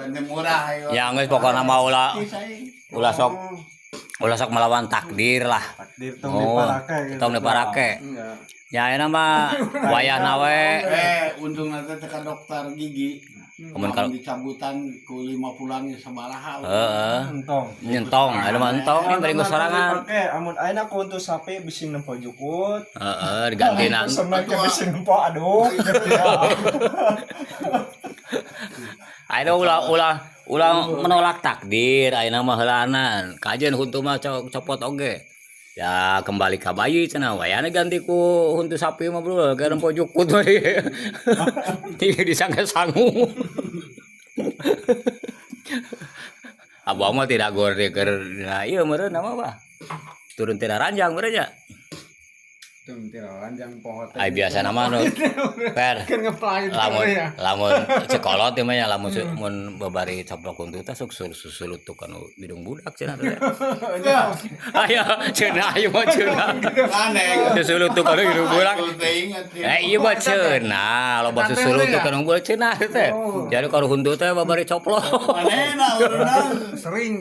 Ganti murah ayo. Ya geus, pokokna mah ulah ulah sok ulah sok melawan takdir lah. Takdir tong Oh, diparake gitu. tong diparake. Enggak. Ya, ayeuna mah wayahna we. Eh, untung nanti teh ka dokter gigi. Amun Amun dicabutan ku 50-an sabaraha. Heeh. Entong. Nyentong, ada mah entong nih bari sorangan. Oke, amun ayeuna ku huntu sapi bising nempo jukut. Heeh, digantina. Semen ke bising nempo aduh gitu ya. Ayeuna ulah ulah ulah menolak takdir, ayeuna mah heulanan. Kajeun huntu mah copot oge. Ya kembali ka bayi cenah, wayahna ganti ku huntu sapi mah, bro, ka nempo jukut mah. Tinggal disangka sangu. Abah mah tidak gor keur nah ieu meureun nama apa? Turun tidak ranjang meureun nya. Tuh, tidak ranjang poho teh. Ai biasa nama nu per Kan ngeplay lamun ya. Lamun cekolot ieu mah ya, lamun mun babari coplok huntu teh sok susulutuk kanu hidung budak cenah teh. Ayo cenah, ayo mah cenah. Aneh. Susulutuk kanu hidung budak. Aku teh inget ya. Eh, iya mah cenah, loba susulutuk kanu budak cenah teh. Jadi kalau huntu teh babari coplok. Manehna urunan. Sering.